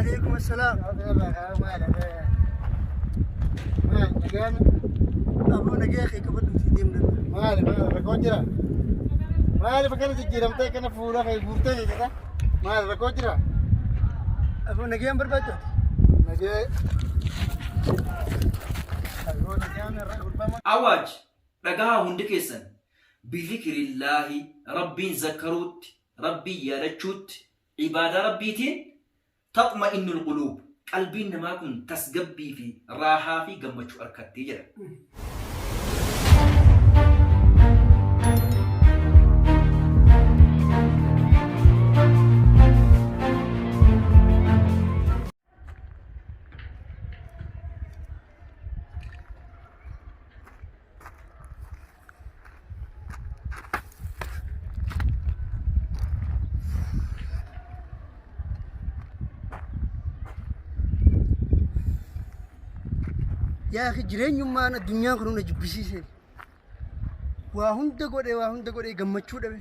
Waalaikum assalaam. Maal nagaan? Aboo nagaya kee qabadhuuti deemna. Maal rakkoo jira? Maaliif akkana jijjiiramtee akkana fuula kee guurtee jechuudha? Maal rakkoo jira? Aboo nagayaan barbaaddu ati? Nagee. Aboo nagaan irra gurbama. Awaaj! Dhagahaa hundi keessan! Bidhikrillaahi Rabbiin zakkaruutti, Rabbiin yaadachuutti, ibaadaa Rabbiitiin Taxma'innul quluub, qalbiin namaa kun tasgabbii fi raahaa fi gammachuu arkatti jedha. Yaa akhi jireenyummaan addunyaan kun na jibbisiise. Waa hunda godhe waa hunda godhe gammachuu dhabe.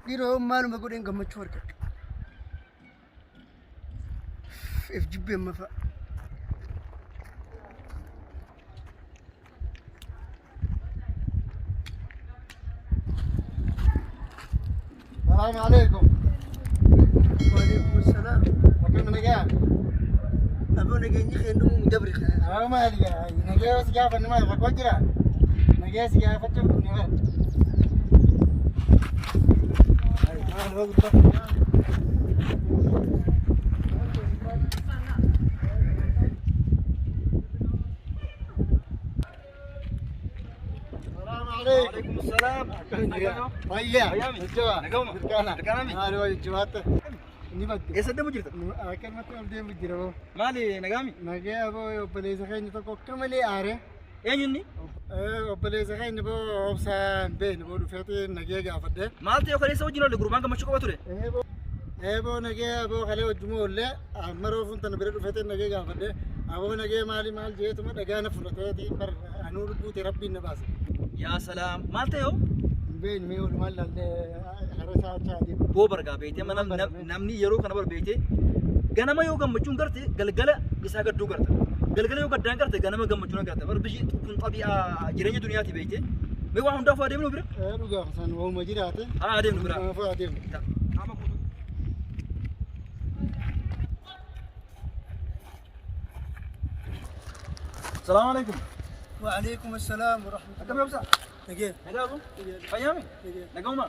Dhiiroo maaluma godheen gammachuu argadhe. If jibbee amma fa'a. Salaamu alaikum. Waalaikum assalaam. Akkam nagaa? Aboo nageenyi kee dhumuu dabri kana. Aboo maali gaa? Nagee si gaafannu maal rakkoo jira? Nagee si gaafachuuf dhufne bara. Maal hoo gurbaa? Salaamu alaikum. Salaam. Fayyaa. Fayyaa mi? Jajjabaa. Nagahuma. Dirqaana. Dirqaana mi? Maal hoo jajjabaatti? Ni badde. Eessa deemu jirta? Akkanumatti ol deemu jira hoo. Maali nagaami? Nagee aboo obboleessa keenya tokko akka malee aare. Eenyu inni? Obboleessa keenya boo obsaa hin beekne boo dhufeeti nagee gaafadhe. Maal ta'e kaleessa wajjin oolle gurbaan gammachuu qaba ture. Eeboo nagee aboo kalee wajjuma oollee amma roofuun tana bira dhufeeti nagee gaafadhe. Aboo nagee maali maal jeetuma dhagaa na fudhateeti bar anuu lubbuuti rabbiin na baase. Yaa salaam maal ta'e hoo? Hin beeknu mee walumaan laallee hara isaa achi adeemu. Boo bargaa beektee mana namni yeroo kana bar beektee ganama yoo gammachuun garte galgala isaa gadduu garta. Galgala yoo gaddaan garte ganama gammachuun agarta. Bar biyyi kun xabi'aa jireenya duniyaati beektee. Mee waa hundaafuu adeemnu bira? Ee dhugaa san waanuma jiraate. Haa adeemnu bira. Kanaafuu adeemnu. Qaama guutuu. Salaamu alaikum. Waalaikum assalaam wa rahmatullahi. Akkam obsa? Nagee. Nagaa abu? Fayyaami? Nagee. Nagahuma?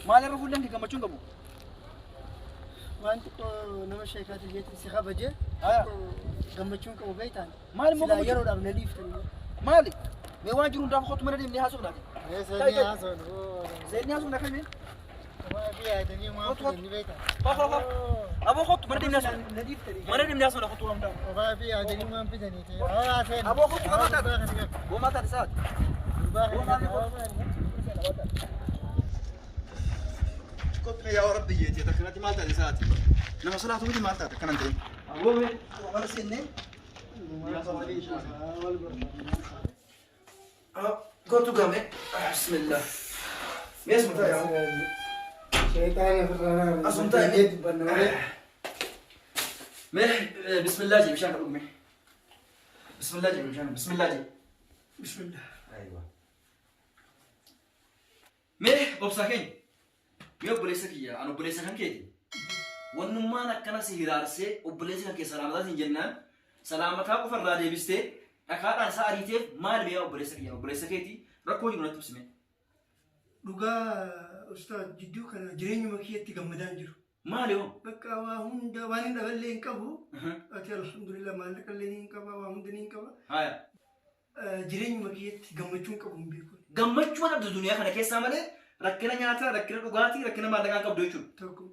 Maal irra fuulleen kee gammachuun qabu? Waan xiqqoo nama sheekaati jeetiin si kabaje Haya. gammachuun qabu beektaan. Maal immoo Silaa gammachuu? yeroodhaaf na dhiiftanii. Maali? Mee waan jiru hundaaf kottu mana deemnee haasofna. Ee seenii haasofnu. Seenii haasofna akkamii? Waa fi yaadanii waan Kottu, kottu. fidanii beektan. Kottu, kottu. Aboo kottu mana deemnee haasofna. Na dhiiftanii. Mana deemnee haasofna kottu waan hundaaf. Obaa fi yaadanii waan fidanii ta'e. Haa seenii. Aboo kottu qabaa taate. Boo maal taate saati? Gurbaa Boo kana maal qabaa. Kottu mee yaa rabbi jeetee takkanatti maal taate saati? Nama salaatu miti maal taate akkanan ta'in? Aboo mee mana seennee. Kottu game. Bismillah. Mee asuma taa'e yaa. Sheexaana ofirraa Asuma taa'e. dubbanna malee. Mee bismillah jee bishaan kadhu mee. Bismillah jee bishaan bismillah jee. Bismillah. Aywa. Mee obsaa keenya. Mee obboleessa kiyya an obboleessa kan keeti. Wannummaan akkana si hiraarsee obboleessi kan kee salaamataa siin jennaan salaamataa qofa irraa deebistee dhakaadhaan isaa ariiteef maali mee obboleessa kiyya obboleessa keeti rakkoo jiru natti ibsi mee. Dhugaa ustaaz jidduu kana jireenyuma kiyyatti gammadaan jiru. Maali hoo? Bakka waa hunda waan hin dhaballee hin qabu. Ati alhamdulillah maallaqa illee ni hin qaba waa hunda ni hin qaba. Haya. Jireenyuma kiyyatti gammachuun qabu hin beeku. Gammachuu dhabdu duniyaa kana keessaa malee rakkina nyaataa, rakkina dhugaatii, rakkina maallaqaa hin qabdu jechuudha. Tokko.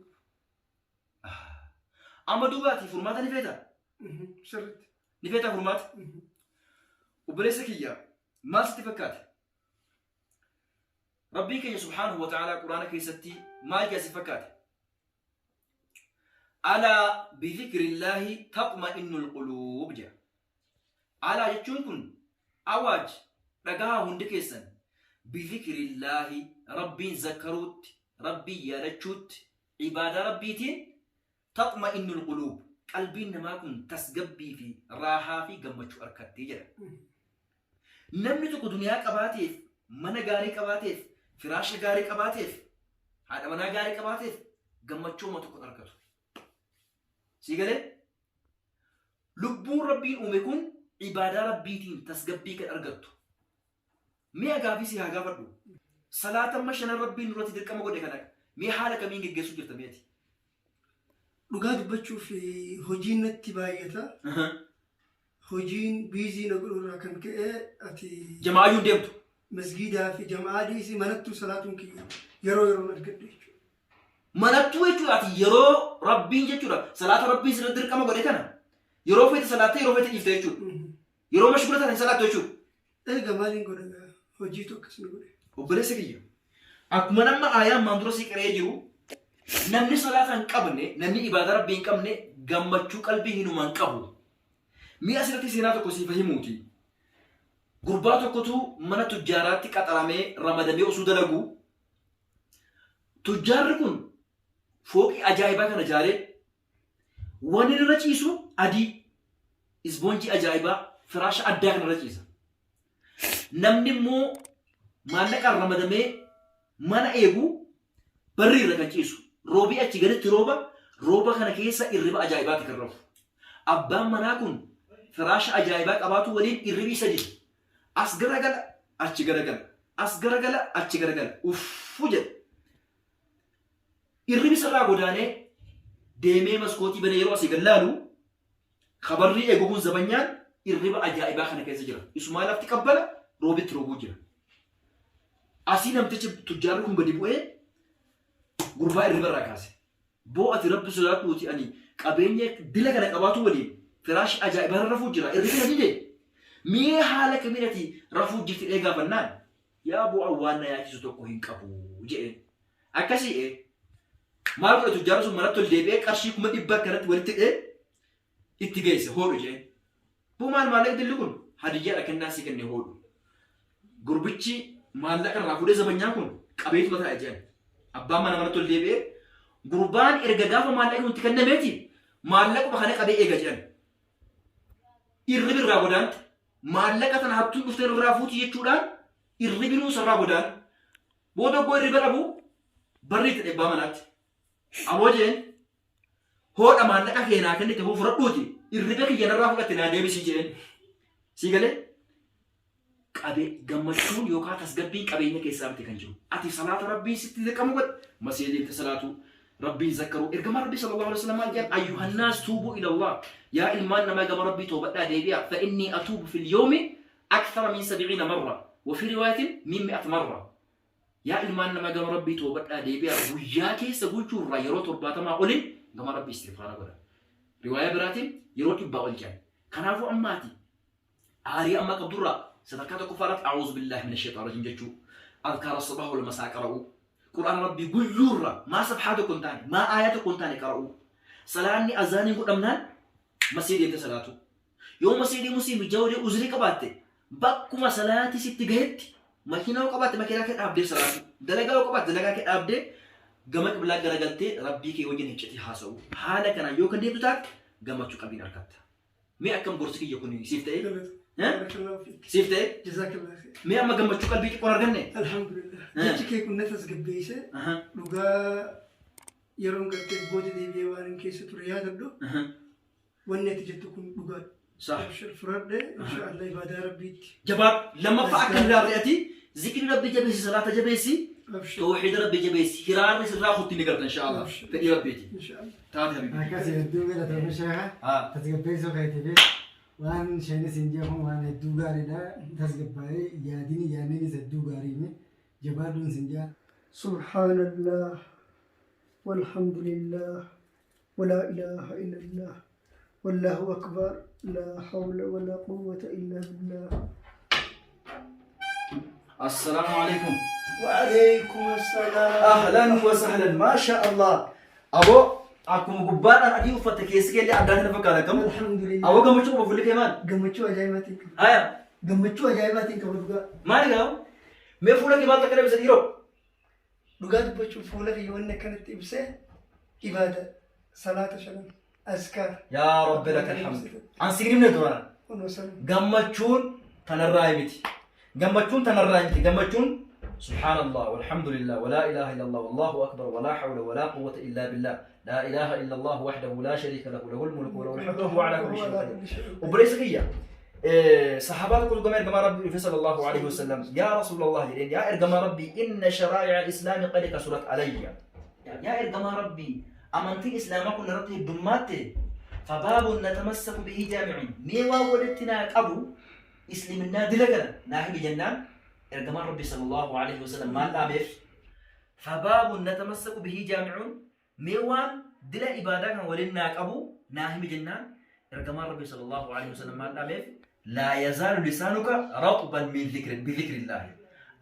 Amma duuba ati furmaata ni feetaa? Sirriitti. Ni feetaa furmaata? Obboleessa kiyya maal sitti fakkaate? Rabbiin keenya subhaanahu wa ta'aalaa quraana keessatti maal jedha si fakkaate? Alaa bidhikrillaahi taxma'innul quluub jedha. Alaa jechuun kun awaaj dhagahaa hundi keessan bidhikrillaahi Rabbiin zakkaruutti, Rabbiin yaadachuutti, Ibaadaa Rabbiitiin taxma'innul quluub qalbiin namaa kun tasgabbii fi raahaa fi gammachuu arkattee jedha. Namni tokko duniyaa qabaateef, mana gaarii qabaateef, firaasha gaarii qabaateef, haadha manaa gaarii qabaateef gammachuu uma tokko argatu. Sii galee? Lubbuun Rabbiin uume kun ibaadaa Rabbiitiin tasgabbii kan argattu. Mi'a gaafii si haa gaafadhu. Salaata amma shanan Rabbiin nurratti dirqama godhe kana mee haala kamiin geggeessuu jirta meeti? Dhugaa dubbachuuf hojiin natti baay'ata. Hojiin busy na godhu irraa kan ka'e ati Jama'aayyuu hin deemtu. Masgiidaa fi jama'aa dhiisii manattuu salaatuun kiyya yeroo yeroon argadhe jechuudha. Manattuu jechuudha ati yeroo Rabbiin jechuudha salaata Rabbiin sirratti dirqama godhe kana yeroo feete salaattee yeroo feete dhiifte jechuudha. Yeroo mashgula taate hin salaattu jechuudha. Eega maaliin godha gaa hojiitu akkas na godhe. Obboleessa kiyya akkuma nama aayaa ammaan dura sii qaree jiru namni salaata hin qabne namni ibaadaa Rabbii hin qabne gammachuu qalbii hinuma hin qabu. Mi'a asirratti seenaa tokko siif himuuti. Gurbaa tokkotu mana tujjaaraatti qaxaramee ramadamee osoo dalaguu tujjaarri kun fooqii ajaa'ibaa kana ijaaree waan inni irra ciisu adii isboonjii ajaa'ibaa firaasha addaa kana irra ciisa. Namni immoo maallaqaan ramadamee mana eegu barri irra kan ciisu. Roobii achi gaditti rooba, rooba kana keessa irriba ajaa'ibaati kan rafu. Abbaan manaa kun firaasha ajaa'ibaa qabaatu waliin irribi isa dide. As garagala, achi garagala, as garagala, achi garagala, uffuu jedha. Irribi isarraa godaanee deemee maskootii banee yeroo asii gad laalu kabarrii eegu kun zabanyaan irriba ajaa'ibaa kana keessa jira. Isumaa lafti qabbana roobitti roobuu jira. Asii namtichi tujjaarri kun gadi bu'ee gurbaa irriba irraa kaase. Boo ati Rabbi sodaadhuuti ani qabeenya dila kana qabaatu waliin firaashi ajaa'ibaa irra rafuu jira. Irribi na dide. Mee haala kamiin ati rafuu jirti dhee gaafannaan yaa boo an waan na yaachisu tokko hin qabu jedheen. Akkasii ee. Maal godhe tujjaarri sun manatti ol deebi'ee qarshii 400,000 akkanatti walitti hidhee itti geesse hoodhu jedheen. Boo maal maallaqni dilli kun hadiyyaadha kennaa sii kenne hoodhu. Gurbichi maallaqa irraa fuudhee zabanyaan kun qabeetuma taa'e jedhan. Abbaan mana manatti ol deebi'ee gurbaan erga gaafa maallaqni kun itti kennameeti maallaquma kana qabee eega jedhan. Irribi irraa godaante maallaqa tana hattuun dhuftee irraa fuuti jechuudhaan irribinuu isarraa godaane. Booda oggoo irriba dhabu barri itti dhebbaa manaatti. Aboo jeen hoodha maallaqa kee naa kennite hoo fudhadhuuti irriba kiyya narraa fudhatte naa deebisii jeen. Sii galee? Qabe gammachuun yookaan tasgabbiin qabeenya keessaa miti kan jiru. Ati salaata Rabbiin sitti dirqama godhe masii deemte salaatu Rabbiin zakkaruu ergamaa Rabbii sallallahu alaihi wasallam maal jedhan ayyuhannaas tuubuu ilallah yaa ilmaan namaa gama Rabbii toobadhaa deebi'a fa innii atuubu fil yawmi akthara min sab'iina marra wa fi riwaayatin min mi'at marra Yaa ilmaan namaa gama Rabbii toobadhaa deebi'aa guyyaa keessa bulchuu irraa yeroo 70 olin gama Rabbii istighfaara godha. Riwaayaa biraatiin yeroo 100 ol jedhan. Kanaafuu ammaati aarii amma qabdurraa sadarkaa tokkoffaa irratti a'uuzu billaahi mina shayxaan rajiim jechuu azkaara sabah wal masaa qara'uu qur'aana Rabbii guyyuurraa maa safhaa tokko hin taane maa aayaa tokko hin taane qara'uu salaanni azaaniin godhamnaan masii deemte salaatuu Yoo masii deemuu sii mijaa'uu dee uzrii qabaatte bakkuma salaati sitti gahetti makiinaa yoo qabaatte makiinaa kee dhaabdee salaatu dalagaa yoo qabaatte dalagaa kee dhaabdee gama qiblaa garagaltee Rabbii kee wajjin hiccitii haasa'u haala kanaan yoo kan deemtu taate gammachuu qalbiin argatta. Mee akkam gorsi kiyya kun siif ta'e? Barakallahu fiik. Siif ta'e? Jazakallah khair. Mee amma gammachuu qalbii xiqqoon arganne? Alhamdulillah. Jechi kee kun na tasgabbeesse. Dhugaa yeroon gartee booda deebi'ee waan hin keessa ture yaadadhu. Wanni ati jettu kun dhugaadha. Sah. Abshir fudhadhe inshaallah ibaadaa Rabbiitti. Jabaadhu. Lammaffaa akka hin raarre ati zikrii Rabbii jabeessi salaata jabeessi Abshir. tawhiida Rabbii jabeessi hiraarri sirraa kutti ni garta inshaallah. Abshir. Fedhii Rabbiiti. Inshaallah. Taate habibi. Akkas hedduu galatoomi sheekha. Haa. Tasgabbeessuu keetiif waan isheenis hin jeequ waan hedduu gaariidha. Tasgabbaa'ee yaadini yaadninis hedduu gaariimi. Jabaadhuun sin jaa. Subhaanallah walhamdulillah Walaa ilaaha illallaah Wallaahu akbar laa hawla walaa quwwata illaa billaah. Assalaamu alaikum. Wa'aleeykum assalaam. Ahlan wa sahlan. Maasha Allah. Aboo akkuma gubbaadhaan adii uffatte keessi keellee addaa kana fakkaata akkam? Alhamdulillah. Aboo gammachuu qaba fuulli kee maal? Gammachuu ajaa'ibaatiin qaba. Haya. Gammachuu ajaa'ibaatiin qaba dhugaa. Maali gaa? Mee fuula kee maal takka dabisa dhiiroo? Dhugaa dubbachuuf fuula kiyya wanni akkanatti ibsee Ibaada salaata shanan azkaar. Yaa Rabbi lakal hamd. An si himne duraan. Kunoo sana. Gammachuun tanarraa miti. Gammachuun tanarraa miti. Gammachuun subhaanallah walhamdulillah walaa ilaaha illallah wallahu akbar walaa hawla walaa quwwata illaa billah laa ilaaha illallah wahdahu laa shariika lahu lahul mulku wa lahul hamdu wa huwa alaa kulli shay'in qadir. Obboleessa kiyya sahaabaa tokkotu gama ergamaa rabbii dhufe sallallahu alaihi wasallam yaa rasuulallah jedheen yaa ergamaa rabbii inna sharaa'i'a al-islaami qad kasurat alayya. Yaa ergamaa rabbii amantiin islaamaa kun irratti heddummaatte fabaabun natamassaku bihi jaami'un mee waan walitti naa qabu isliminnaa dila kana naa himi jennaan ergamaan rabbii sallallahu alaihi wasallam maal dhaameef fabaabun natamassaku bihi jaami'un mee waan dila ibaadaa kan waliin naa qabu naa himi jennaan ergamaan rabbii sallallahu alaihi wasallam maal dhaameef laa yazaalu lisaanuka ratban min dhikri bidhikrillaahi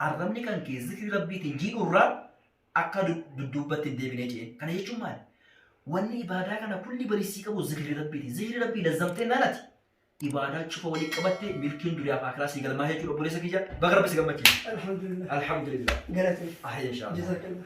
arrabni kan kee zikri rabbiitiin jiidhurraa akka dudduubbatti hin deebinee jeen. Kana jechuun maali? Wanni ibaadaa kana kulli barisii qabu zikrii rabbiiti. Zikrii rabbii lazzamtee naan ati ibaadaa cufa walii qabatte milkiin duniyaa fi akiraa sii galmaa jechuudha obboleessa kiyya. Baga rabbi si gammachiise. Alhamdulillah. Alhamdulillah. Galatee. Ahee inshallah. Jazakallah.